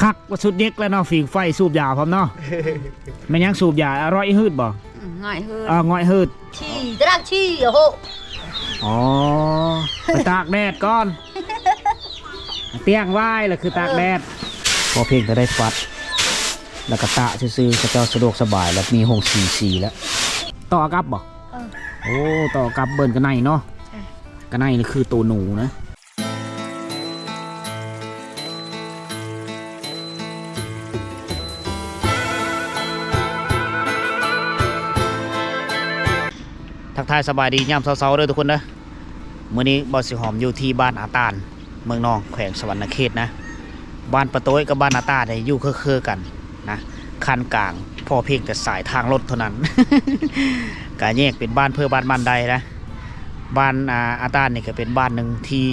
ຄັກວ່າສຸດເຢັກແລ້ວເນາະ ຝີງໄຟສູບຢາພ້ອມເນາະ. ແມ່ນຫຍັງສູບຢາ? ອະ ຮ້ອຍຮືດບໍ່? ອືມ ງ່ອຍຮືດ ເອີ ງ່ອຍຮືດ ຊີ ຕະດັກຊີ ໂອ້ໂຫ. ອໍ ໄປຕາກແດດກ່ອນ ແຕ່ງວາຍລະຄືຕາກແດດ. ເອີ ພໍພຽງແຕ່ໄດ້ຟັດ ແລ້ວກໍຕາກຊື່ໆ ເຂົາເຈົ້າສະດວກສະບາຍ ແລ້ວມີໂຮງສີສີແລ້ວ. ຕໍ່ກັບບໍ່? ເອີ ໂອ້ ຕໍ່ກັບເບິ່ນກະໄນເນາະ. ເອີ ກະໄນນີ້ຄືໂຕໜູນະ. ທັກທາຍສະບາຍດີຍາມເຊົ້າໆ ເດີທຸກຄົນເດີ. ມື້ນີ້ບ່າວສີຫອມຢູ່ທີ່ບ້ານອາຕານ ເມືອງນອງ ແຂວງສະຫວັນນະເຂດນະ. ບ້ານປາໂຕ້ຍກັບບ້ານອາຕານນີ້ຢູ່ເຄືອໆກັນນະ ຂັ້ນກາງພໍພຽງແຕ່ສາຍທາງລົດເທົ່ານັ້ນ ກະແຍກເປັນບ້ານເພີບ້ານມັນໄດ້ນະ. ບ້ານ ອາ ອາຕານນີ້ກໍເປັນບ້ານໜຶ່ງທີ່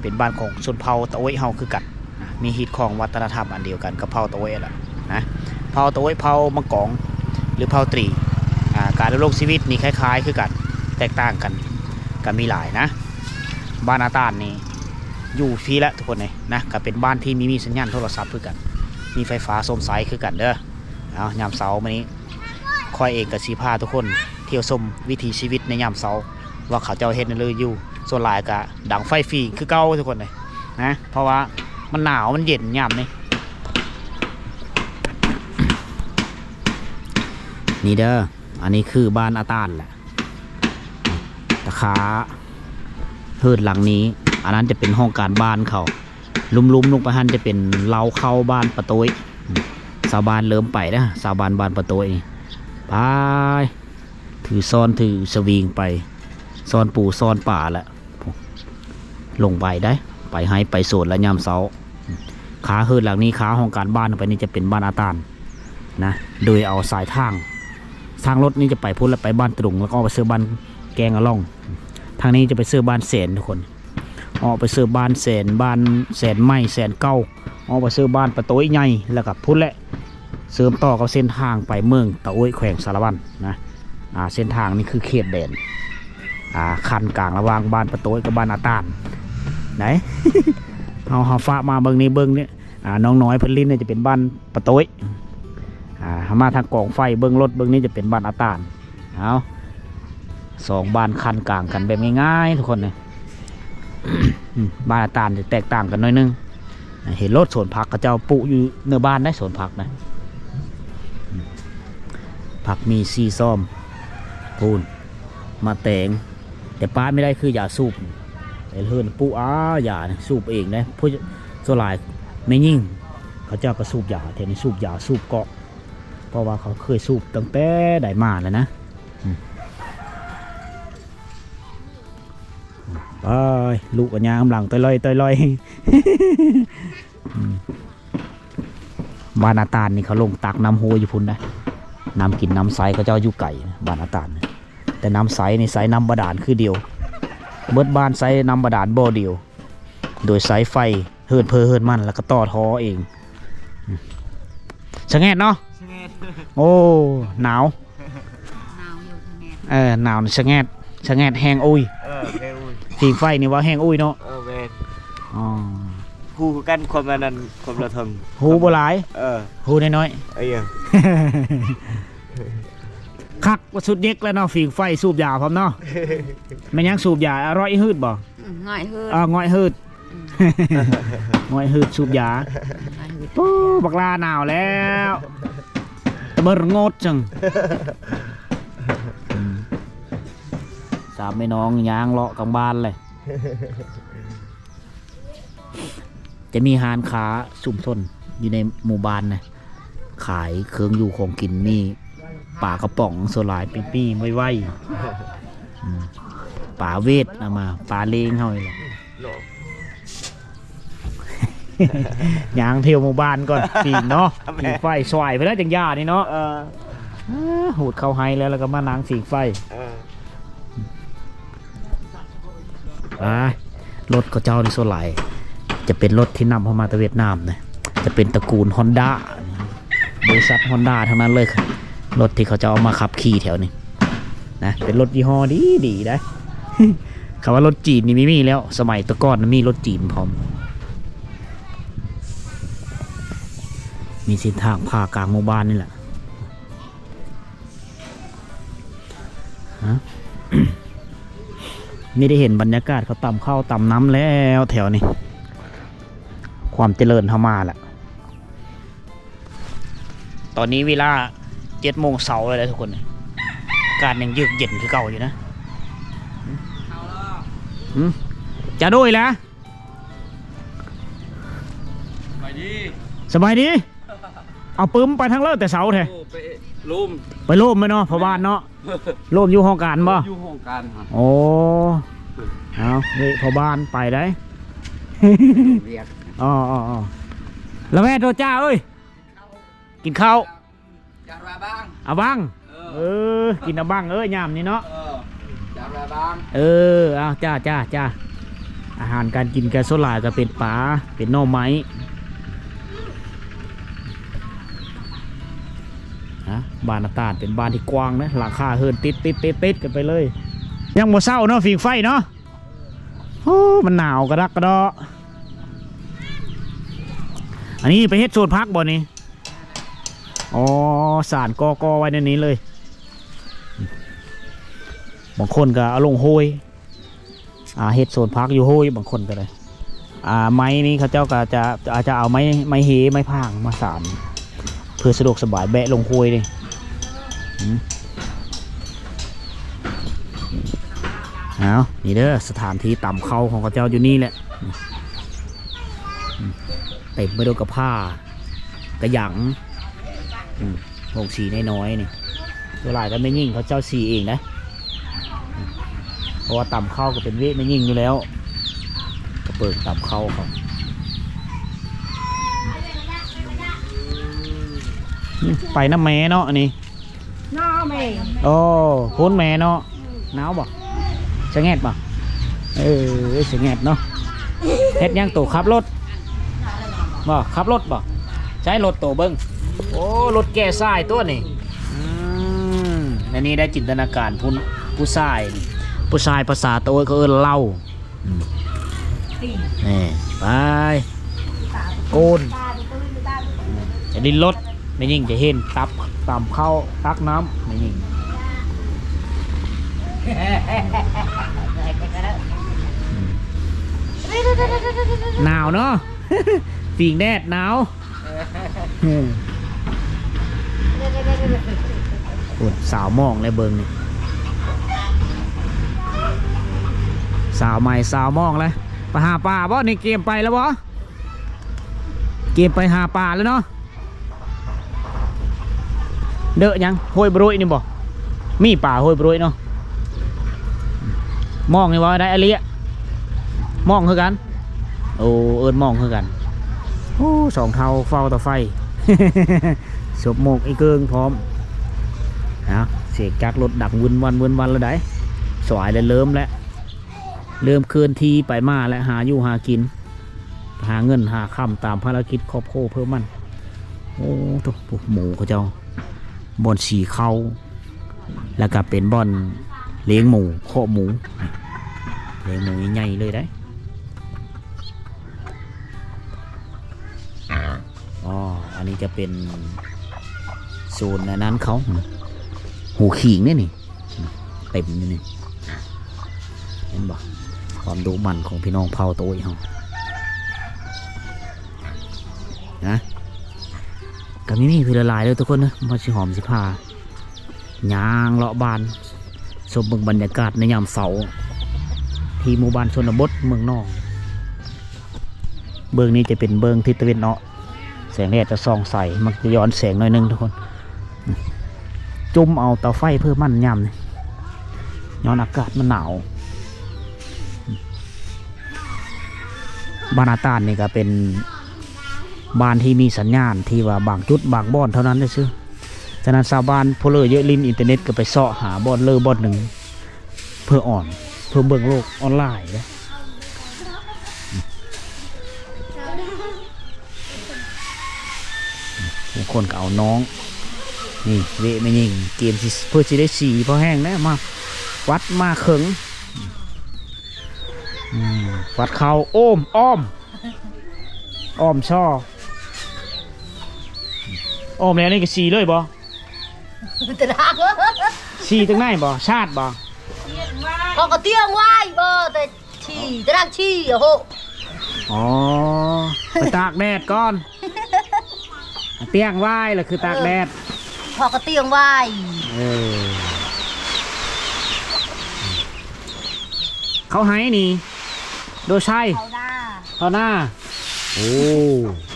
ເປັນບ້ານຂອງຊົນເຜົ່າຕາໂອ້ຍເຮົາຄືກັນນະ ມີຮີດຄອງວັດທະນະທຳອັນດຽວກັນກັບເຜົ່າຕາໂອ້ຍແຫຼະນະ. ເຜົ່າຕາໂອ້ຍ ເຜົ່າມັງກອງ ຫຼືເຜົ່າຕຣີ ອາ ການດຳລົງຊີວິດນີ້ຄ້າຍໆຄືກັນ ແຕກຕ່າງກັນກໍມີຫຼາຍນະ. ບ້ານອາຕານນີ້ຢູ່ພີ້ແຫຼະທຸກຄົນເອີຍນະ ກໍເປັນບ້ານທີ່ມີ ມີສັນຍານໂທລະສັບຄືກັນ ມີໄຟຟ້າໂຊມໃສຄືກັນເດີ. ເອົາ ຍາມເຊົ້າມື້ນີ້ ຂ້ອຍເອງກໍຊິພາທຸກຄົນທ່ຽວຊົມວິຖີຊີວິດໃນຍາມເຊົ້າ ວ່າເຂົາເຈົ້າເຮັດແນວໃດຢູ່. ສ່ວນຫຼາຍກໍດັງໄຟຝິງຄືເກົ່າທຸກຄົນເອີຍນະ ເພາະວ່າມັນໜາວ ມັນເຢັນຍາມນີ້. ນີ້ເດີ ອັນນີ້ຄືບ້ານອາຕານແຫຼະ ຕາຂາເຮືອນຫຼັງນີ້. ອັນນັ້ນຈະເປັນຫ້ອງການບ້ານເຂົາ ລຸ່ມໆລົງໄປຫັ້ນຈະເປັນເລົາເຂົ້າບ້ານປາໂຕ້ຍ. ຊາວບ້ານເລີ່ມໄປແລ້ວ ຊາວບ້ານບ້ານປາໂຕ້ຍນີ້ ໄປ ຖືຊ້ອນຖືສະວິງໄປ ຊ້ອນປູຊ້ອນປາແຫຼະ ລົງໄປໄດ໋ ໄປໄຮ່ໄປສວນລະຍາມເຊົ້າ. ຄາເຮືອນຫຼັງນີ້ ຄາຫ້ອງການບ້ານໄປນີ້ຈະເປັນບ້ານອາຕານນະ ໂດຍເອົາສາຍທາງ ທາງລົດນີ້ຈະໄປພຸ້ນ ແລ້ວໄປບ້ານຕະດຸງ ແລ້ວກໍອອກໄປເຊີບ້ານແກ້ງອະລ່ອງ. ທາງນີ້ຈະໄປເຊີບ້ານແສນທຸກຄົນ ອອກໄປເຊີບ້ານແສນ ບ້ານແສນໃໝ່ ແສນເກົ່າ ອອກໄປເຊີບ້ານປາໂຕ້ຍໃຫຍ່ ແລ້ວກໍພຸ້ນແຫຼະ ເຊື່ອມຕໍ່ກັບເສັ້ນທາງໄປເມືອງຕາໂອ້ຍ ແຂວງສາລະວັນນະ. ອ່າ ເສັ້ນທາງນີ້ຄືເຂດແດນ ອ່າ ຂັ້ນກາງລະຫວ່າງບ້ານປາໂຕ້ຍກັບບ້ານອາຕານໃດ໋. ເຮົາ ເຮົາຝາກມາເບິ່ງນີ້ ເບິ່ງນີ້ ອ່າ ນ້ອງນ້ອຍເພິ່ນຫຼິ້ນນີ້ຈະເປັນບ້ານປາໂຕ້ຍ ອ່າ ເຮົາມາທາງກອງໄຟ ເບິ່ງລົດເບິ່ງນີ້ຈະເປັນບ້ານອາຕານ. ເອົາ ສອງບ້ານຂັ້ນກາງກັນແບບງ່າຍໆ ທຸກຄົນເອີຍ. ບ້ານອາຕານຈະແຕກຕ່າງກັນໜ້ອຍໜຶ່ງ ເຫັນໂລດ ສວນຜັກເຂົາເຈົ້າປູກຢູ່ເໜືອບ້ານໄດ໋ ສວນຜັກນະ ຜັກມີ ຊີຊອມ ປູນ ໝາກແຕງ ແຕ່ປາດບໍ່ໄດ້ຄືຢາສູບ. ເຫັນເຮືອນປູກ ອາ ຢາສູບເອງເດ້ ຜູ້ສ່ວນຫຼາຍແມ່ຍິງເຂົາເຈົ້າກໍສູບຢາ ແຖວນີ້ສູບຢາສູບເກາະ ເພາະວ່າເຂົາເຄີຍສູບຕັ້ງແຕ່ໃດມາແລ້ວນະ. ອືມ ໄປ ລູກກໍຍ່າງນຳຫຼັງ ຕ້ອຍໆ ອືມ ບ້ານອາຕານນີ້ເຂົາລົງຕັກນ້ຳຫ້ວຍຢູ່ພຸ້ນນະ ນ້ຳກິນນ້ຳໃຊ້ເຂົາເຈົ້າຢູ່ໄກນະ ບ້ານອາຕານນະ. ແຕ່ນ້ຳໃຊ້ນີ້ໃຊ້ນ້ຳບາດານຄືດຽວ ເບິດບ້ານໃຊ້ນ້ຳບາດານບໍ່ດຽວ ໂດຍໃຊ້ໄຟເຮືອນເພີເຮືອນມັນ ແລ້ວກໍຕໍ່ທໍ່ເອງ. ສະແງດເນາະ ສະແງດ ໂອ້ ໜາວ ໜາວຢູ່ສະແງດ ເອີ ໜາວສະແງດ ສະແງດແຮງອຸ້ຍ ເອີ ແຮງອຸ້ຍ ຝີງໄຟນີ້ວ່າແຮງອຸ້ຍເນາະ ເອີ ແມ່ນ ອໍ ຮູ້ຄືກັນ ຄວາມອັນນັ້ນ ຄວາມລະເທິງ ຮູ້ບໍ່ຫຼາຍ ເອີ ຮູ້ນ້ອຍໆ ເອີ ຄັກວ່າສຸດເຢັກແລ້ວເນາະ ຝີງໄຟສູບຢາພ້ອມເນາະ. ແມ່ນຫຍັງສູບຢາ? ອະ ຮ້ອຍຮືດບໍ່? ອືມ ງ່ອຍຮືດ ເອີ ງ່ອຍຮືດ ງ່ອຍຮືດສູບຢາ ງ່ອຍຮືດ ໂອ້ ບັກຫຼ້າໜາວແລ້ວ ຕະເບີງໂງດຈັ່ງ ອືມ ສາມແມ່ນ້ອງຍ່າງເລາະກາງບ້ານເລີຍ. ຈະມີຮ້ານຄ້າຊຸມຊົນຢູ່ໃນໝູ່ບ້ານນະ ຂາຍເຄື່ອງຢູ່ຂອງກິນ ມີປາກະປ໋ອງສ່ວນຫຼາຍ ປີ້ງໄວໆ ອືມ ປາເວດ ເອົາມາ ປາເລງເຮົານີ້ແຫຼະ ຍ່າງທ່ຽວໝູ່ບ້ານກ່ອນ ຝີງເນາະ ແມ່ນ ຝີງໄຟສວາຍໄປແລ້ວຈັ່ງຢ່ານີ້ເນາະ ເອີ ຫູດເຂົ້າໄຮ່ແລ້ວ ແລ້ວກໍມານັ່ງຝີງໄຟ ເອີ. ອ່າ ລົດເຂົາເຈົ້ານີ້ສ່ວນຫຼາຍຈະເປັນລົດທີ່ນຳເຂົ້າມາແຕ່ຫວຽດນາມນະ ຈະເປັນຕະກູນຮອນດ້າ ບໍລິສັດຮອນດ້າທັງນັ້ນເລີຍ ລົດທີ່ເຂົາເຈົ້າເອົາມາຂັບຂີ່ແຖວນີ້ນະ ເປັນລົດຍີ່ຫໍ້ດີໆ ໄດ໋ ຄຳວ່າລົດຈີນນີ້ມີ ມີແລ້ວ ສະໄໝແຕ່ກ່ອນມີລົດຈີນພ້ອມ. ນີ້ເສັ້ນທາງຜ່າກາງໝູ່ບ້ານນີ້ແຫຼະ. ຮະ ນີ້ໄດ້ເຫັນບັນຍາກາດເຂົາຕຳເຂົ້າຕຳນ້ຳແລ້ວແຖວນີ້ ຄວາມຈະເລີນເຮົາມາແລ້ວ. ຕອນນີ້ເວລາເຈັດໂມງເຊົ້າແລ້ວເດີທຸກຄົນ ອາກາດຍັງເຢືອກເຢັນຄືເກົ່າຢູ່ນະ. ຫຶ ຈາໂດຍລະ ສະບາຍດີ ສະບາຍດີ. ເອົາປຶ້ມໄປທາງເລີແຕ່ເຊົ້າແທ້. ໂອ້ ໄປໂລມ ໄປໂລມແມ່ນເນາະ ພໍ່ບ້ານເນາະ. ໂລມຢູ່ຫ້ອງການບໍ່? ຢູ່ຫ້ອງການຫັ້ນ. ໂອ້ ເອົາ ນີ້ພໍ່ບ້ານໄປໄດ໋. ວຽກ ອໍໆໆ ລະແວໂຕຈ້າເອີຍ ກິນເຂົ້າ ຈານວ່າບັງ ອາບັງ. ເອີ ເອີ ກິນອາບັງເອີຍ ຍາມນີ້ເນາະ. ເອີ ຈານວ່າບັງ ເອີ ເອົາ ຈ້າ ຈ້າ ຈ້າ. ອາຫານການກິນກະສ່ວນຫຼາຍກະເປັນປາ ເປັນໜໍ່ໄມ້. ຮະ ບ້ານອາຕານເປັນບ້ານທີ່ກວ້າງນະ ຫຼັງຄາເຮືອນຕິດໆໆກັນໄປເລີຍ. ຍັງບໍ່ເຊົ້າເນາະ ຜິງໄຟເນາະ. ໂອ້ ມັນໜາວກະດັກກະດໍ. ອັນນີ້ໄປເຮັດສວນຜັກບໍ່ນີ້? ອໍ ສານກໍ ກໍໄວ້ໃນນີ້ເລີຍ. ບາງຄົນກະເອົາລົງໂຮຍ ອ່າ ເຮັດສວນຜັກຢູ່ໂຮຍ ບາງຄົນກະໄດ້. ອ່າ ໄມ້ນີ້ເຂົາເຈົ້າກະຈະ ອາດຈະເອົາໄມ້ ໄມ້ເຮ ໄມ້ພາງມາສານ ເພື່ອສະດວກສະບາຍແບະລົງໂຮຍເດ້. ອືມ ເອົາ ນີ້ເດີ ສະຖານທີ່ຕຳເຂົ້າຂອງເຂົາເຈົ້າຢູ່ນີ້ແຫຼະ. ອືມ ເຕັມໄປດ້ວຍກະພ້າ ກະຫຍັງ ອືມ ໂຮງສີນ້ອຍໆນີ້ ສ່ວນຫຼາຍກະແມ່ຍິງເຂົາເຈົ້າສີເອງນະ. ເພາະວ່າຕຳເຂົ້າກະເປັນເວະແມ່ຍິງຢູ່ແລ້ວ ກະເປີງຕຳເຂົ້າເຂົາ. ອືມ ໄປນຳແມ່ເນາະອັນນີ້ ໜາວແມ່. ໂອ້ ພຸ້ນແມ່ເນາະ. ໜາວບໍ່? ສະແງດບໍ່? ເອີ ສະແງດເນາະ. ເຮັດຫຍັງໂຕ? ຂັບລົດບໍ່? ຂັບລົດບໍ່? ໃຊ້ລົດໂຕເບິ່ງ. ໂອ້ ລົດແກ່ສາຍຕົວນີ້. ອືມ ອັນນີ້ໄດ້ຈິນຕະນາການ ຜູ້ ຜູ້ຊາຍ ຜູ້ຊາຍພາສາຕະໂອ້ຍເຂົາເອີ້ນເຫຼົ່າ. ອືມ ນີ້ ໄປ ໂກນ ຈະດິ້ນລົດ ແມ່ຍິງຈະເຫັນ ຕັບ ຕຳເຂົ້າ ຕັກນ້ຳ ແມ່ຍິງ. ໜາວເນາະ ຝີງແດດໜາວ. ໂອ້ ສາວໝອງແລະເບິ່ງນີ້ ສາວໃໝ່ສາວໝອງແລະ. ໄປຫາປາບໍ່ນີ້? ກຽມໄປແລ້ວບໍ່? ກຽມໄປຫາປາແລ້ວເນາະ. ເດີະຫຍັງ ຫ້ວຍບຣວຍນີ້ບໍ່? ມີປາຫ້ວຍບຣວຍເນາະ. ມອງນີ້ວ່າໄດ້ອາເລຍ ມອງຄືກັນ. ໂອ້ ເອີ້ນມອງຄືກັນ. ໂອ້ ສອງເຖົ້າເຝົ້າຕາໄຟ ສົບໝວກອີ່ເກີງພ້ອມ. ເອົາ ສຽງຈັກລົດດັງວຶນວັນ ວຶນວັນແລ້ວໃດ໋. ສວາຍແລ້ວ ເລີ່ມແລ້ວ ເລີ່ມເຄື່ອນທີ່ໄປມາແລ້ວ ຫາຢູ່ຫາກິນ ຫາເງິນຫາຄຳຕາມພາລະກິດຄອບຄົວເພີ່ມມັນ. ໂອ້ໂທ້ ໝູເຂົາເຈົ້າ ບ່ອນສີເຂົ້າ ແລ້ວກະເປັນບ່ອນລ້ຽງໝູ ຄອກໝູ ລ້ຽງໝູໃຫຍ່ໆເລີຍໄດ໋. ອໍ ອັນນີ້ຈະເປັນໂຊນອັນນັ້ນເຂົາ ຫູຂີງເດ້ນີ້. ເຕັມຢູ່ນີ້ ເຫັນບໍ່? ຄວາມດຸໝັ່ນຂອງພີ່ນ້ອງເຜົ່າໂຕຍເຮົານະ. ກະມີ ມີເພິ່ນຫຼາຍເດີທຸກຄົນເດີ. ມາຊິຫອມຊິພາຍ່າງເລາະບ້ານ ຊົມເບິ່ງບັນຍາກາດໃນຍາມເຊົ້າ ທີ່ໝູ່ບ້ານຊົນນະບົດເມືອງໜອງ. ເບື້ອງນີ້ຈະເປັນເບື້ອງທິດຕາເວັນອອກ ແສງແດດຈະສ່ອງໃສ ມັກຈະຍ້ອນແສງໜ້ອຍໜຶ່ງທຸກຄົນ. ຈຸ້ມເອົາເຕົາໄຟເພີ່ມມັນຍາມນີ້ ຍ້ອນອາກາດມັນໜາວ. ບ້ານອາຕານນີ້ກະເປັນບ້ານທີ່ມີສັນຍານ ທີ່ວ່າບາງຈຸດບາງບ່ອນເທົ່ານັ້ນຊື່. ສະນັ້ນຊາວບ້ານຜູ້ເລີເຍາະຫຼິ້ນອິນເຕີເນັດກະໄປເຊາະຫາບ່ອນເລີບ່ອນໜຶ່ງ ເພື່ອອອນ ເພື່ອເບິ່ງໂລກອອນລາຍເດ້. ບາງຄົນກະເອົານ້ອງ ນີ້ເວະແມ່ຍິງ ກຽມຊິ ເພື່ອຊິໄດ້ສີພໍແຮງແລ້ວ ມາຟັດມາເຄິ່ງ ອືມ ຟັດເຂົ້າ ໂອ້ມ ອ້ອມ ອ້ອມຊໍ. ອ້ອມແລ້ວນີ້ກໍສີເລີຍບໍ່? ຕະດາງ ສີຈັ່ງໃດບໍ່? ຊາດບໍ່? ເຂົາກໍຕຽງໄວ້ບໍ່ ແຕ່ສີ ຕະດາງສີ ໂອ້ໂຫ. ອໍ ໄປຕາກແດດກ່ອນ ຕຽງໄວ້ລະຄືຕາກແດດ ເອີ ເຂົາກໍຕຽງໄວ້ ເອີ. ເຂົ້າໄຮ່ນີ້ ໂດຍໃຊ້ ເຂົ້ານາ ເຂົ້ານາ. ໂອ້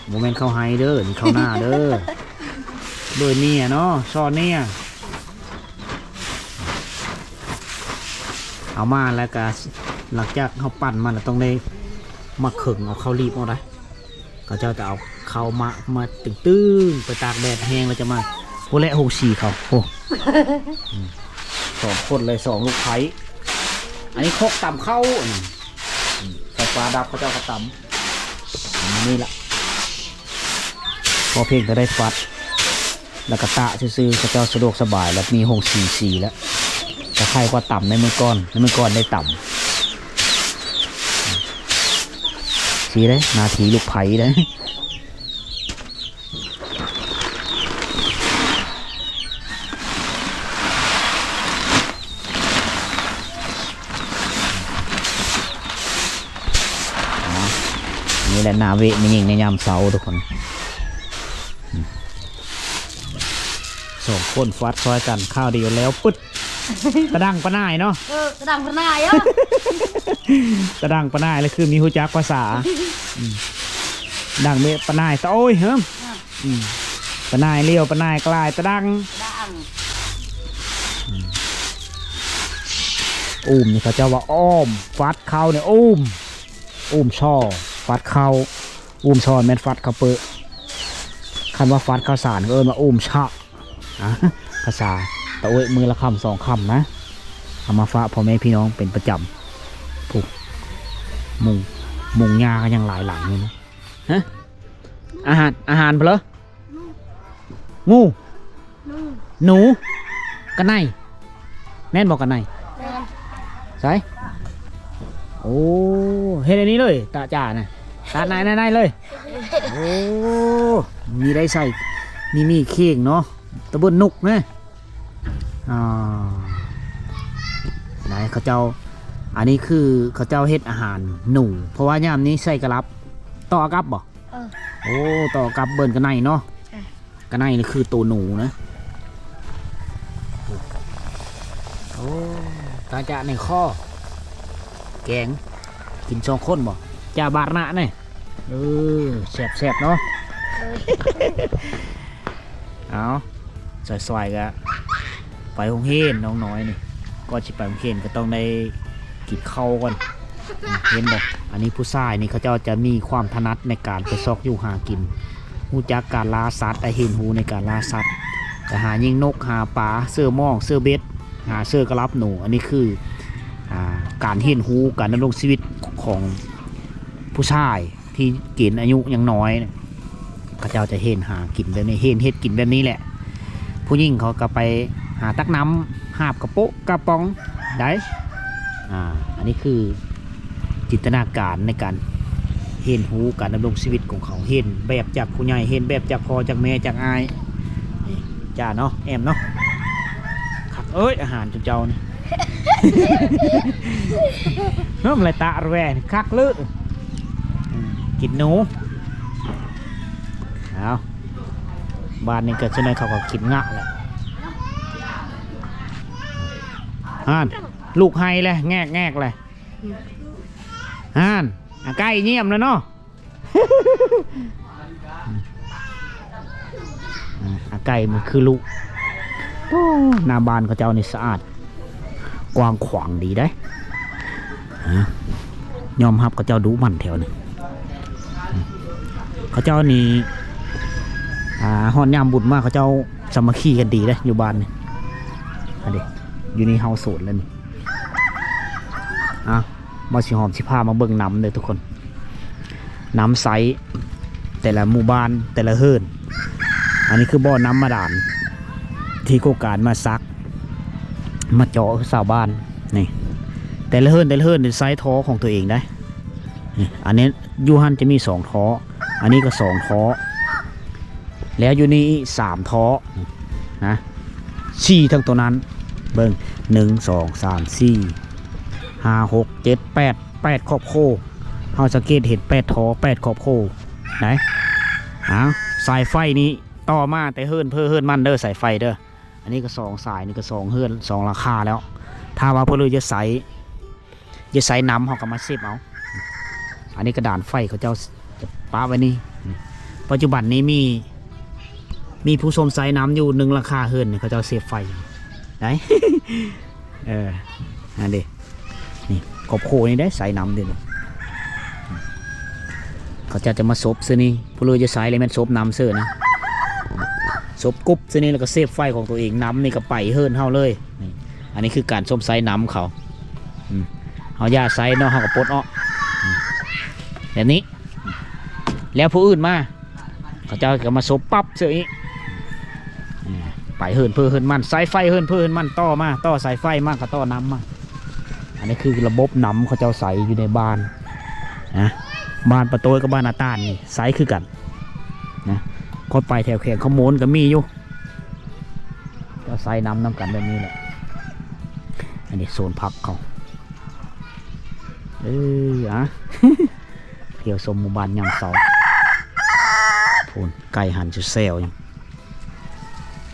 ບໍ່ແມ່ນເຂົ້າໄຮ່ເດີ ນີ້ເຂົ້ານາເດີ ໂດຍເນຍເນາະ ຊໍເນຍ. ເອົາມາແລ້ວກະ ຫຼັງຈາກເຮົາປັ່ນມາແລ້ວ ຕ້ອງໄດ້ມາເຄິ່ງເອົາເຂົ້າລີບເອົາໄດ໋. ເຂົາເຈົ້າຈະເອົາເຂົ້າມາ ມາຕຶງໆ ໄປຕາກແດດແຫ້ງ ແລ້ວຈະມາ ໂອ້ ແລະ ໂຮງສີເຂົາ ໂອ້ ອືມ ສອງຄົນເລີຍ ສອງລູກໃພ້. ອັນນີ້ຄອກຕຳເຂົ້າ ອັນນີ້ ອືມ ໄຟຟ້າດັບ ເຂົາເຈົ້າກໍຕຳ ອັນນີ້ລະ ພໍພຽງແຕ່ໄດ້ຟັດ ແລ້ວກໍຕາກຊື່ໆ ເຂົາເຈົ້າສະດວກສະບາຍ ແລ້ວມີໂຮງສີ ສີແລ້ວ ກໍໄຄກວ່າຕຳໃນມື້ກ່ອນ ໃນມື້ກ່ອນໄດ້ຕຳ ສີເດ້ ໜ້າທີ່ລູກໃພ້ເດ້. ນີ້ແຫຼະໜ້າເວະແມ່ຍິງໃນຍາມເຊົ້າທຸກຄົນ ສອງຄົນຟັດຊ່ອຍກັນ ຄາວດຽວແລ້ວປຶດ. ຕະດັງປະໜ່າຍເນາະ ເອີ ຕະດັງປະໜ່າຍເອີ ຕະດັງປະໜ່າຍລະຄືມີຮູ້ຈັກພາສາ ອືມ ດັງເມ ປະໜ່າຍຕະໂອ້ຍ ເຮີ ອືມ ປະໜ່າຍຫຼຽວ ປະໜ່າຍກະຫຼາຍ ຕະດັງ ຕະດັງ ອືມ ອູ້ມນີ້ເຂົາເຈົ້າວ່າອ້ອມ ຟັດເຂົ້ານີ້ອູ້ມ ອູ້ມຊໍ ຟັດເຂົ້າ ອູ້ມຊໍແມ່ນຟັດເຂົ້າເປິ ຄັນວ່າຟັດເຂົ້າສານກໍເອີ້ນວ່າອູ້ມຊະ. ອ່າ ພາສາຕະໂອ້ຍ ມື້ລະຄຳສອງຄຳນະ ເອົາມາຝາກພໍ່ແມ່ພີ່ນ້ອງເປັນປະຈຳ. ຜູ້ ມຸງ ມຸງຫຍ້າກໍຍັງຫຼາຍຫຼັງຢູ່ນະ. ຮະ ອາຫານ ອາຫານເພິ່ນເລີ? ງູ ໜູ ກະໄນ ແມ່ນບໍ່ກະໄນ? ແມ່ນ. ໃສ? ໂອ້ ເຮັດອັນນີ້ເລີຍ ຕະຈານະ ຕະໄນ ໄນ ໄນເລີຍ. ໂອ້ ມີໄດ້ໃສ່ ມີໝີ່ເຂ່ງເນາະ ຕະເບິ່ນນົກນະ. ອ່າ ໄດ້ ເຂົາເຈົ້າ ອັນນີ້ຄືເຂົາເຈົ້າເຮັດອາຫານໜູ ເພາະວ່າຍາມນີ້ໃສ່ກະລັບ ຕໍ່ອາກັບບໍ່? ເອີ ໂອ້ ຕໍ່ກັບເບິ່ນກະໄນເນາະ. ເອີ ກະໄນນີ້ຄືໂຕໜູນະ. ໂອ້ ຕາຈະໃນຄໍ ແກງ ກິນສອງຄົນບໍ່? ຈາບາດນະນີ້. ເອີ ແຊບໆເນາະ. ເອົາ ສວຍໆກະໄປໂຮງຮຽນ ນ້ອງນ້ອຍນີ້ ກ່ອນຊິໄປໂຮງຮຽນກໍຕ້ອງໄດ້ກິນເຂົ້າກ່ອນ. ເຫັນບໍ່? ອັນນີ້ຜູ້ຊາຍນີ້ເຂົາເຈົ້າຈະມີຄວາມຖະໜັດໃນການໄປຊອກຢູ່ຫາກິນ ຮູ້ຈັກການລ່າສັດ ໄດ້ຮຽນຮູ້ໃນການລ່າສັດ ໄປຫາຍິງນົກ ຫາປາ ເຊື່ອມອງ ເຊື່ອເບັດ ຫາເຊື່ອກະລັບໜູ. ອັນນີ້ຄື ອ່າ ການຮຽນຮູ້ການດຳລົງຊີວິດຂອງຜູ້ຊາຍ ທີ່ເກນອາຍຸຍັງນ້ອຍ ເຂົາເຈົ້າຈະເຫັນຫາກິນແບບນີ້ ເຫັນເຮັດກິນແບບນີ້ແຫຼະ. ຜູ້ຍິງເຂົາກໍໄປຫາຕັກນ້ຳ ຫາບກະໂປະກະປ໋ອງໄດ້. ອ່າ ອັນນີ້ຄືຈິນຕະນາການໃນການຮຽນຮູ້ການດຳລົງຊີວິດຂອງເຂົາ ເຫັນແບບຈາກຜູ້ໃຫຍ່ ເຫັນແບບຈາກພໍ່ຈາກແມ່ຈາກອ້າຍ. ນີ້ ຈ້າເນາະ ແອມເນາະ. ຄັກເອີຍ ອາຫານຈຸເຈົ້ານີ້ ເອີ ລາຍຕາແຣ ຄັກເລີຍ. ອືມ ກິນໜູ. ເອົາ ບາດນີ້ກໍ ຊະນັ້ນເຂົາກໍກິນງະແຫຼະ. ຫັ້ນ ລູກໄຫ້ແຫຼະ ແງກໆແຫຼະ. ຫັ້ນ ອາໄກ່ຢ້ຽມແລ້ວເນາະ. ອາ ອາໄກ່ມັນຄືລູກ. ໂອ້ ໜ້າບ້ານເຂົາເຈົ້ານີ້ສະອາດ ກວ້າງຂວາງດີເດ້. ຍອມຮັບເຂົາເຈົ້າດຸໝັ່ນແຖວນີ້. ເຂົາເຈົ້ານີ້ ອ່າ ຮອດຍາມບຸນມາ ເຂົາເຈົ້າສາມັກຄີກັນດີເດ້ ຢູ່ບ້ານນີ້. ອັນນີ້ ຢູ່ນີ້ເຮົາໂສດແລ້ວນີ້. ອ່າ ບ່າວສີຫອມຊິພາມາເບິ່ງນ້ຳເດີທຸກຄົນ. ນ້ຳໃຊ້ແຕ່ລະໝູ່ບ້ານ ແຕ່ລະເຮືອນ. ອັນນີ້ຄືບໍ່ນ້ຳບາດານ ທີ່ໂຄງການມາສັກ ມາເຈາະໃຫ້ຊາວບ້ານນີ້. ແຕ່ລະເຮືອນ ແຕ່ລະເຮືອນນີ້ໃຊ້ທໍ່ຂອງຕົວເອງໄດ໋. ນີ້ ອັນນີ້ຢູ່ຫັ້ນຈະມີສອງທໍ່ ອັນນີ້ກໍສອງທໍ່. ແລ້ວຢູ່ນີ້ອີກສາມທໍ່ນະ ສີ່ທັງໂຕນັ້ນ ເບິ່ງ ໜຶ່ງ ສອງ ສາມ ສີ່ ຫ້າ ຫົກ ເຈັດ ແປດ ແປດຄອບຄົວ. ເຮົາສັງເກດເຫັນແປດທໍ່ ແປດຄອບຄົວໄດ໋. ເອົາ ສາຍໄຟນີ້ຕໍ່ມາແຕ່ເຮືອນເພີເຮືອນມັນເດີ ສາຍໄຟເດີ. ອັນນີ້ກໍສອງສາຍ ນີ້ກໍສອງເຮືອນ ສອງຫຼັງຄາແລ້ວ. ຖ້າວ່າເພິ່ນເລີຍຈະໃຊ້ ຈະໃຊ້ນຳ ເຮົາກໍມາເສບເອົາ. ອັນນີ້ກະດານໄຟເຂົາເຈົ້າຈະປະໄວ້ນີ້. ປັດຈຸບັນນີ້ມີ ມີຜູ້ຊົມໃຊ້ນຳຢູ່ໜຶ່ງຫຼັງຄາເຮືອນ ເຂົາເຈົ້າເສບໄຟໄດ໋. ເອີ ອັນເດ ນີ້ຄອບຄົວນີ້ໄດ້ໃຊ້ນຳເດນີ້. ເຂົາເຈົ້າຈະມາສົບຊື່ນີ້ ຜູ້ເລີຍຈະໃຊ້ແລ້ວແມ່ນສົບນຳຊື່ນະ ສົບກຸບຊື່ນີ້ ແລ້ວກໍເສບໄຟຂອງຕົວເອງນຳ ນີ້ກໍໄປເຮືອນເຮົາເລີຍ. ນີ້ ອັນນີ້ຄືການຊົມໃຊ້ນຳເຂົາ. ອືມ ເຮົາຢ່າໃຊ້ເນາະ ເຮົາກໍປົດອອກ ອືມ ແບບນີ້. ແລ້ວຜູ້ອື່ນມາ ເຂົາເຈົ້າກໍມາສົບປັບເຊິ່ອີກ. ອືມ ໄປເຮືອນເພີເຮືອນມັນ ສາຍໄຟເຮືອນເພີເຮືອນມັນ ຕໍ່ມາ ຕໍ່ສາຍໄຟມາ ກໍຕໍ່ນຳມາ. ອັນນີ້ຄືລະບົບນຳເຂົາເຈົ້າໃຊ້ຢູ່ໃນບ້ານນະ ບ້ານປາໂຕ້ຍກັບບ້ານອາຕານນີ້ໃຊ້ຄືກັນນະ. ຂ້ອຍໄປແຖວແຂວງຄຳມ່ວນກໍມີຢູ່ ເຈົ້າໃຊ້ນຳນຳກັນແບບນີ້ແຫຼະ. ອັນນີ້ໂຊນຜັກເຂົາ. ເອີ ອະ ທ່ຽວຊົມໝູ່ບ້ານຍາມເຊົ້າ. ພຸ້ນ ໄກ່ຫັນແຊວໆຢູ່.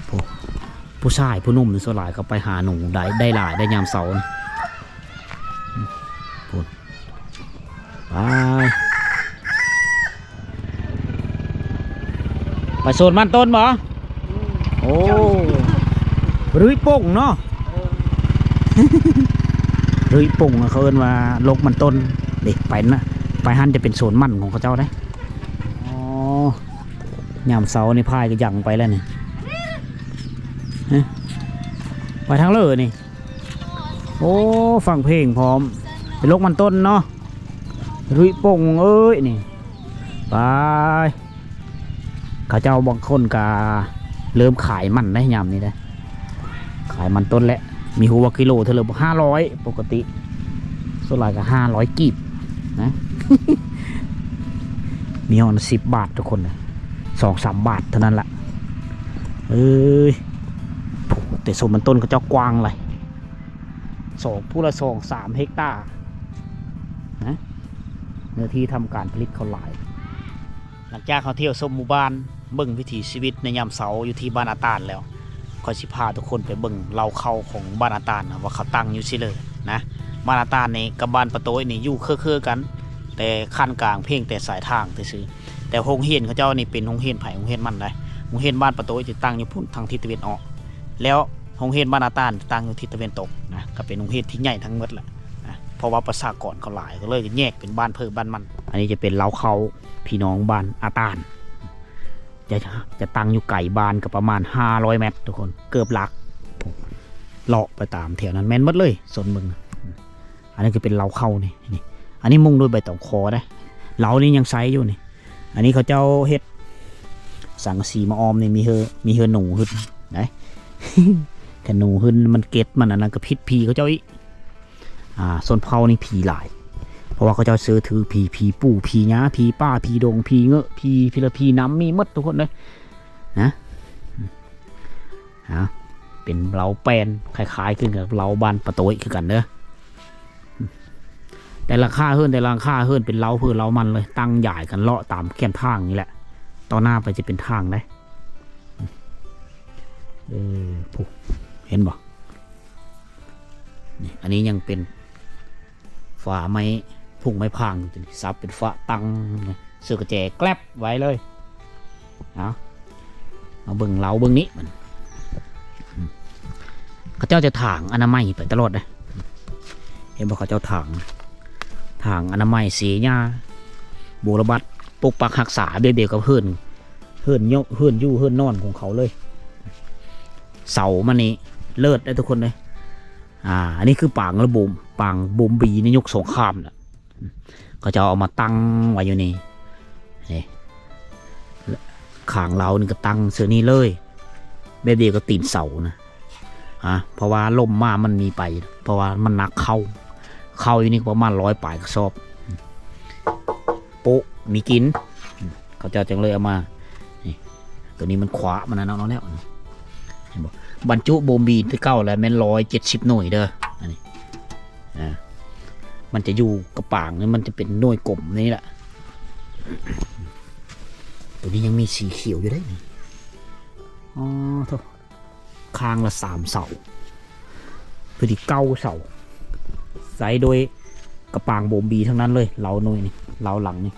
ຜູ້ ຜູ້ຊາຍຜູ້ໜຸ່ມນີ້ສ່ວນຫຼາຍກໍໄປຫາໜູໄດ້ ໄດ້ຫຼາຍໄດ້ຍາມເຊົ້ານະ. ພຸ້ນ ໄປ ໄປໂຊນມັນຕົ້ນບໍ່? ອືມ ໂອ້ ລຸຍປົ່ງເນາະ. ເອີ ລຸຍປົ່ງ ເຂົາເອີ້ນວ່າລົກມັນຕົ້ນເດ້. ໄປນະ ໄປຫັ້ນຈະເປັນໂຊນມັນຂອງເຂົາເຈົ້າເດ້. ອໍ ຍາມເຊົ້ານີ້ພາຍກະຍັງໄປແລ້ວນີ້. ຮະ ໄປທາງເລີນີ້. ໂອ້ ຟັງເພງພ້ອມ ເປັນລົກມັນຕົ້ນເນາະ. ລຸຍປົ່ງເອີຍນີ້ ໄປ. ເຂົາເຈົ້າບາງຄົນກະເລີ່ມຂາຍມັນໄດ໋ຍາມນີ້ໄດ໋ ຂາຍມັນຕົ້ນແຫຼະ. ມີຮູ້ວ່າກິໂລເທົ່າໃດບໍ່? ຫ້າຮ້ອຍ ປົກກະຕິ ສ່ວນຫຼາຍກໍຫ້າຮ້ອຍກີບນະ. ມີຮອດສິບບາດທຸກຄົນນະ ສອງສາມບາດເທົ່ານັ້ນລະ. ເອີຍ ແຕ່ໂຊນມັນຕົ້ນເຂົາເຈົ້າກວ້າງຫຼາຍ ສອງ ຜູ້ລະສອງສາມເຮັກຕານະ ເນື້ອທີ່ທຳການຜະລິດເຂົາຫຼາຍ. ຫຼັງຈາກເຮົາທ່ຽວຊົມໝູ່ບ້ານ ເບິ່ງວິຖີຊີວິດໃນຍາມເຊົ້າຢູ່ທີ່ບ້ານອາຕານແລ້ວ ຂ້ອຍຊິພາທຸກຄົນໄປເບິ່ງເລົ້າເຂົ້າຂອງບ້ານອາຕານນະ ວ່າເຂົາຕັ້ງຢູ່ຊີ້ເລີນະ. ບ້ານອາຕານນີ້ກັບບ້ານປາໂຕ້ຍນີ້ຢູ່ເຄືໆກັນ ແຕ່ຂັ້ນກາງພຽງແຕ່ສາຍທາງຊື່ໆ. ແຕ່ໂຮງຮຽນເຂົາເຈົ້ານີ້ເປັນໂຮງຮຽນໃຜໂຮງຮຽນມັນໄດ໋. ໂຮງຮຽນບ້ານປາໂຕ້ຍຈະຕັ້ງຢູ່ພຸ້ນທາງທິດຕາເວັນອອກ ແລ້ວໂຮງຮຽນບ້ານອາຕານຕັ້ງຢູ່ທິດຕາເວັນຕົກນະ ກໍເປັນໂຮງຮຽນທີ່ໃຫຍ່ທັງໝົດແຫຼະນະ. ເພາະວ່າປະຊາກອນເຂົາຫຼາຍ ກໍເລີຍແຍກເປັນບ້ານເພີບ້ານມັນ. ອັນນີ້ຈະເປັນເລົ້າເຂົ້າ ພີ່ນ້ອງບ້ານອາຕານ ຈະ ຈະຕັ້ງຢູ່ໄກບ້ານກໍປະມານຫ້າຮ້ອຍແມັດທຸກຄົນ ເກືອບຫຼັກ ເລາະໄປຕາມແຖວນັ້ນແມ່ນໝົດເລີຍ ສົນເບິ່ງ. ອັນນີ້ຄືເປັນເລົ້າເຂົ້ານີ້ ນີ້ ອັນນີ້ມຸງດ້ວຍໃບຕອງຄໍໄດ໋ ເລົ້ານີ້ຍັງໃຊ້ຢູ່ນີ້. ອັນນີ້ເຂົາເຈົ້າເຮັດສັງກະສີມາອ້ອມນີ້ ມີເຮືອ ມີເຮືອໜູຂຶ້ນໄດ໋. ຄັນໜູຂຶ້ນມັນເກັດ ມັນອັນນັ້ນກໍຜິດຜີເຂົາເຈົ້າອີກ. ອ່າ ຊົນເຜົ່ານີ້ຜີຫຼາຍ ເພາະວ່າເຂົາເຈົ້າເຊື່ອຖືຜີ ຜີປູ່ ຜີຫຍ້າ ຜີປ່າ ຜີດົງ ຜີເງີ້ ຜີ ຜີລະ ຜີນ້ຳ ມີໝົດທຸກຄົນເລີຍນະ. ອ່າ ເປັນເລົ້າແປ້ນ ຄ້າຍໆຄືກັບເລົ້າບ້ານປາໂຕ້ຍຄືກັນເດີ. ແຕ່ລະຫຼັງຄາເຮືອນ ແຕ່ລະຫຼັງຄາເຮືອນເປັນເລົ້າເພີເລົ້າມັນເລີຍ ຕັ້ງຢາຍກັນເລາະຕາມແຄມທາງນີ້ແຫຼະ. ຕໍ່ໜ້າໄປຈະເປັນທາງໃດ໋. ເອີ ຜູ້ ເຫັນບໍ່? ນີ້ ອັນນີ້ຍັງເປັນຝາໄມ້ ພຸ້ງໄມ້ພາງຢູ່ ສັບເປັນຝາຕັ້ງ ເສື້ອກະແຈແກລັບໄວ້ເລີຍ. ເອົາ ມາເບິ່ງເລົ້າເບິ່ງນີ້ ເຂົາເຈົ້າຈະຖາງອະນາໄມໄປຕະຫຼອດເດ້. ເຫັນບໍ່ ເຂົາເຈົ້າຖາງ ຖາງອະນາໄມ ເສຍຫຍ້າ ບົວລະບັດ ປົກປັກຮັກສາ ແບບດຽວກັບເຮືອນ ເຮືອນຢູ່ ເຮືອນຢູ່ເຮືອນນອນຂອງເຂົາເລີຍ. ເສົາມັນນີ້ເລີດເດ້ທຸກຄົນເດ້. ອ່າ ອັນນີ້ຄືປາງລະບົມ ປາງບົມບີໃນຍຸກສົງຄາມນະ ເຂົາເຈົ້າເອົາມາຕັ້ງໄວ້ຢູ່ນີ້ ນີ້ ຂ້າງລາວນີ້ກໍຕັ້ງເຊິ່ງນີ້ເລີຍ ແບບດຽວກັບຕີນເສົານະ. ອ່າ ເພາະວ່າລົມມາມັນມີໄປ ເພາະວ່າມັນໜັກເຂົ້າ ເຂົ້າຢູ່ນີ້ກໍປະມານຮ້ອຍປາຍກະສອບ ໂປະມີກິນ ເຂົາເຈົ້າຈຶ່ງເລີຍເອົາມາ ນີ້ ຕົວນີ້ມັນຂວາ ມັນນັ້ນເນາະ ເນາະແລ້ວ ເຫັນບໍ່? ບັນຈຸໂບມບີແຕ່ເກົ່າແລ້ວແມ່ນຮ້ອຍເຈັດສິບໜ່ວຍເດີ ອັນນີ້ ອ່າ ມັນຈະຢູ່ກະປາງນີ້ ມັນຈະເປັນໜ່ວຍກົມນີ້ແຫຼະ. ຕົວນີ້ຍັງມີສີຂຽວຢູ່ເດ້ນີ້ ອໍ ໂທ້ ຂ້າງລະສາມເສົາ ພໍດີເກົ້າເສົາ ໃຊ້ໂດຍກະປາງໂບມບີທັງນັ້ນເລີຍ ເລົາໜ່ວຍນີ້ ເລົາຫຼັງນີ້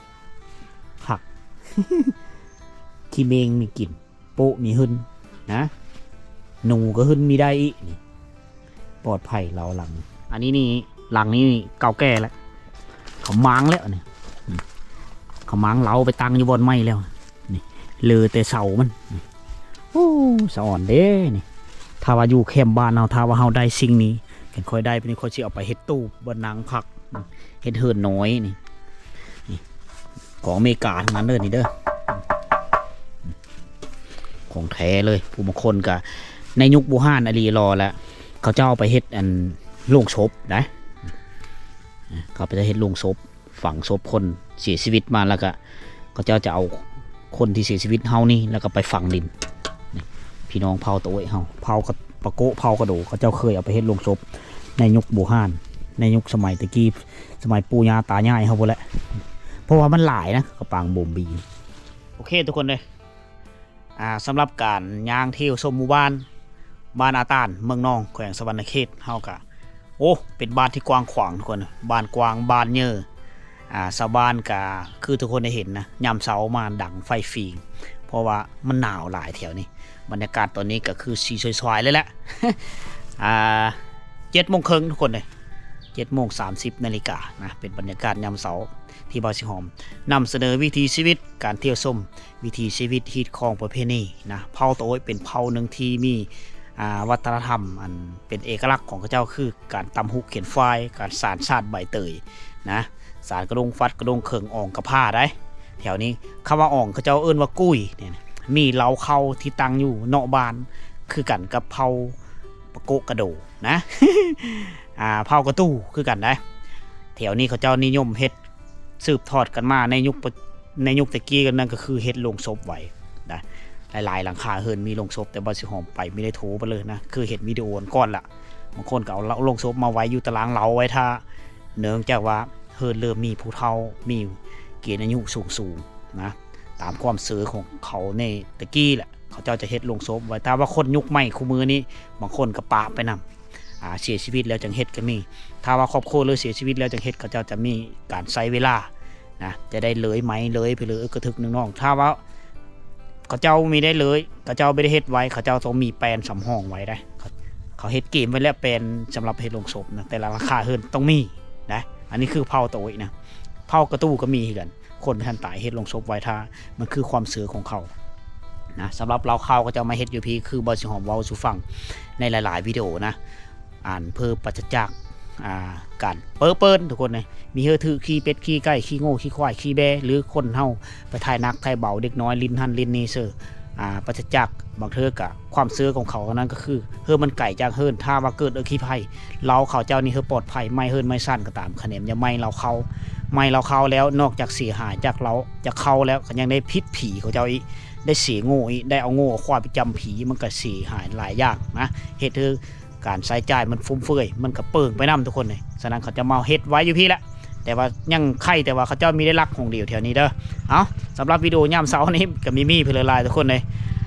ຄັກ ຂີ້ເມງມີກິນ ໂປະມີຫຶ່ນນະ ໜູກໍຫຶ່ນມີໄດ້ອີກນີ້ ປອດໄພເລົາຫຼັງ. ອັນນີ້ນີ້ ຫຼັງນີ້ເກົ່າແກ່ແລ້ວ ເຂົາມ້າງແລ້ວນີ້ ອືມ ເຂົາມ້າງເລົາໄປຕັ້ງຢູ່ບ່ອນໃໝ່ແລ້ວນີ້ ເຫຼືອແຕ່ເສົາມັນນີ້. ໂອ້ ສະອອນເດ້ນີ້ ຖ້າວ່າຢູ່ແຄມບ້ານເຮົາ ຖ້າວ່າເຮົາໄດ້ສິ່ງນີ້ ຄັນຂ້ອຍໄດ້ປານນີ້ ຂ້ອຍຊິເອົາໄປເຮັດຕູ້ບ່ອນນັ່ງພັກ ເຮັດເຮືອນນ້ອຍນີ້ ນີ້ ຂອງອາເມລິກາທັງນັ້ນເດີນີ້ເດີ ຂອງແທ້ເລີຍ. ຜູ້ບາງຄົນກະໃນຍຸກບູຮານອີ່ຫຼີລໍແຫຼະ ເຂົາເຈົ້າເອົາໄປເຮັດອັນໂລງສົບໄດ໋ ເຂົາໄປເຮັດໂລງສົບ ຝັງສົບຄົນເສຍຊີວິດມາ ແລ້ວກະເຂົາເຈົ້າຈະເອົາຄົນທີ່ເສຍຊີວິດເຮົານີ້ ແລ້ວກະໄປຝັງດິນ. ນີ້ ພີ່ນ້ອງເຜົ່າຕະໂອ້ຍເຮົາ ເຜົ່າກະປະໂກະ ເຜົ່າກະໂດ ເຂົາເຈົ້າເຄີຍເອົາໄປເຮັດໂລງສົບໃນຍຸກບູຮານ ໃນຍຸກສະໄໝແຕ່ກີ້ ສະໄໝປູ່ຍ່າຕາຍາຍເຮົາພຸ້ນແຫຼະ ເພາະວ່າມັນຫຼາຍນະ ກະປາງໂບມບີ. ໂອເຄທຸກຄົນເດີ ອ່າ ສຳລັບການຍ່າງທ່ຽວຊົມໝູ່ບ້ານ ບ້ານອາຕານ ເມືອງນອງ ແຂວງສະຫວັນນະເຂດ ເຮົາກະ ໂອ້ ເປັນບ້ານທີ່ກວ້າງຂວາງທຸກຄົນ ບ້ານກວ້າງ ບ້ານເຍີ ອ່າ ຊາວບ້ານກະຄືທຸກຄົນໄດ້ເຫັນນະ ຍາມເຊົ້າມາດັງໄຟຝິງ ເພາະວ່າມັນໜາວຫຼາຍແຖວນີ້. ບັນຍາກາດຕອນນີ້ກະຄືຊິສວາຍໆເລີຍແຫຼະ ອ່າ ເຈັດໂມງເຄິ່ງທຸກຄົນເດີ ເຈັດໂມງສາມສິບນາລິການະ ເປັນບັນຍາກາດຍາມເຊົ້າ ທີ່ບ່າວສີຫອມນຳສະເໜີວິຖີຊີວິດ ການທ່ຽວຊົມ ວິຖີຊີວິດຮີດຄອງປະເພນີນະ. ເຜົ່າຕະໂອ້ຍເປັນເຜົ່າໜຶ່ງທີ່ມີ ອ່າ ວັດທະນະທຳອັນເປັນເອກະລັກຂອງເຂົາເຈົ້າ ຄືການຕຳຫຸກຂຽນຝ້າຍ ການສານສາດໃບເຕີຍນະ ສານກະດົງຟັດ ກະດົງເຄິ່ງ ອອງກະພ້າໄດ໋ ແຖວນີ້. ຄຳວ່າອອງ ເຂົາເຈົ້າເອີ້ນວ່າກຸຍນີ້ນະ ມີເລົາເຄົ້າທີ່ຕັ້ງຢູ່ນອກບ້ານ ຄືກັນກັບເຜົ່າປະໂກະກະໂດນະ ອ່າ ເຜົ່າກະຕູຄືກັນໄດ໋. ແຖວນີ້ເຂົາເຈົ້ານິຍົມເຮັດ ສືບທອດກັນມາໃນຍຸກປະ ໃນຍຸກແຕ່ກີ້ ນັ້ນກໍຄືເຮັດໂລງສົບໄວ້ນະ ຫຼາຍໆຫຼັງຄາເຮືອນມີໂລງສົບ ແຕ່ບ່າວສີຫອມໄປມີໄດ້ໂທໄປເລີຍນະ ຄືເຫັນວິດີໂອອັນກ່ອນລະ ບາງຄົນກໍເອົາໂລງສົບມາໄວ້ຢູ່ຕາລາງເລົາໄວ້ຖ້າ ເນື່ອງຈາກວ່າເຮືອນເລີ່ມມີຜູ້ເຖົ້າ ມີເກນອາຍຸສູງໆນະ ຕາມຄວາມເຊື່ອຂອງເຂົາໃນແຕ່ກີ້ແຫຼະ ເຂົາເຈົ້າຈະເຮັດໂລງສົບໄວ້. ຖ້າວ່າຄົນຍຸກໃໝ່ຄູ່ມື້ນີ້ ບາງຄົນກໍປະໄປນຳ ອ່າ ເສຍຊີວິດແລ້ວຈັ່ງເຮັດກໍມີ. ຖ້າວ່າຄອບຄົວເລີຍເສຍຊີວິດແລ້ວຈັ່ງເຮັດ ເຂົາເຈົ້າຈະມີການໃຊ້ເວລານະ ຈະໄດ້ເລີຍໄໝ ເລີຍໄປເລີຍ ເອີ ກະທຶກໜຶ່ງນ້ອງ. ຖ້າວ່າເຂົາເຈົ້າມີໄດ້ເລີຍ ເຂົາເຈົ້າບໍ່ໄດ້ເຮັດໄວ້ ເຂົາເຈົ້າຕ້ອງມີແຜນສຳຮອງໄວ້ໄດ໋. ເຂົາ ເຂົາເຮັດເກມໄວ້ແລ້ວ ແຜນສຳລັບເຮັດໂລງສົບນະ ແຕ່ລະຫຼັງຄາເຮືອນຕ້ອງມີນະ. ອັນນີ້ຄືເຜົ່າຕະໂອ້ຍນະ ເຜົ່າກະຕູກໍມີຄືກັນ. ຄົນບໍ່ທັນຕາຍເຮັດໂລງສົບໄວ້ຖ້າ ມັນຄືຄວາມເຊື່ອຂອງເຂົານະ. ສຳລັບເລົາເຄົ້າ ເຂົາເຈົ້າມາເຮັດຢູ່ພີ້ ຄືບ່າວສີຫອມເວົ້າສູ່ຟັງໃນຫຼາຍໆວິດີໂອນະ ອັນເພື່ອປາສະຈາກ ອ່າ ການເປິເປິ້ນທຸກຄົນເລີຍ. ມີເຮີຖືກຂີ້ເປັດ ຂີ້ໄກ່ ຂີ້ງົວ ຂີ້ຄວາຍ ຂີ້ແບ້ ຫຼືຄົນເຮົາໄປຖ່າຍໜັກຖ່າຍເບົາ ເດັກນ້ອຍຫຼິ້ນຫັ້ນຫຼິ້ນນີ້ເຊີ ອ່າ ປາສະຈາກ ບາງເທື່ອກະ ຄວາມເຊື່ອຂອງເຂົານັ້ນກໍຄື ເຮີມັນໄກຈາກເຮືອນ ຖ້າວ່າເກີດອັກຄີໄພ ເລົາເຂົາເຈົ້ານີ້ເຮີປອດໄພ ໄໝ້ເຮືອນໄໝ້ຊານກໍຕາມ ຄະແນນຢ່າໄໝ້ເລົາເຂົາ ໄໝ້ເລົາເຂົາແລ້ວ ນອກຈາກເສຍຫາຍຈາກເລົາຈາກເຂົາແລ້ວ ກໍຍັງໄດ້ຜິດຜີເຂົາເຈົ້າອີກ ໄດ້ເສຍໂງ່ອີກ ໄດ້ເອົາໂງ່ເອົາຄວາຍໄປຈຳຜີ ມັນກໍເສຍຫາຍຫຼາຍຢ່າງນະ ເຮັດໃຫ້ການໃຊ້ຈ່າຍມັນຟຸມເຟືອຍ ມັນກໍເປິງໄປນຳທຸກຄົນເລີຍ. ສະນັ້ນເຂົາເຈົ້າມາເຮັດໄວ້ຢູ່ພີ້ແຫຼະ ແຕ່ວ່າຍັງໄຄແຕ່ວ່າເຂົາເຈົ້າມີໄດ້ຫຼັກຂອງດຽວແຖວນີ້ເດີ. ເອົ້າ ສຳລັບວິດີໂອຍາມເຊົ້ານີ້ກໍມີມີເພິ່ນຫຼາຍໆທຸກຄົນເລີຍ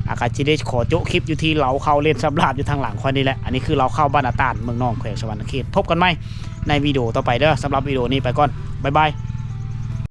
ອາ ກໍຊິໄດ້ຂໍໂຈະຄລິບຢູ່ທີ່ເລົາເຂົາຫຼິ້ນສຳລາບຢູ່ທາງຫຼັງຂ້ອຍນີ້ແຫຼະ. ອັນນີ້ຄືເລົາເຂົາບ້ານອາຕານ ເມືອງນອງ ແຂວງສະຫວັນນະເຂດ. ພົບກັນໃໝ່ໃນວິດີໂອຕໍ່ໄປເດີ. ສຳລັບວິດີໂອນີ້ໄປກ່ອນ ບາຍບາຍ.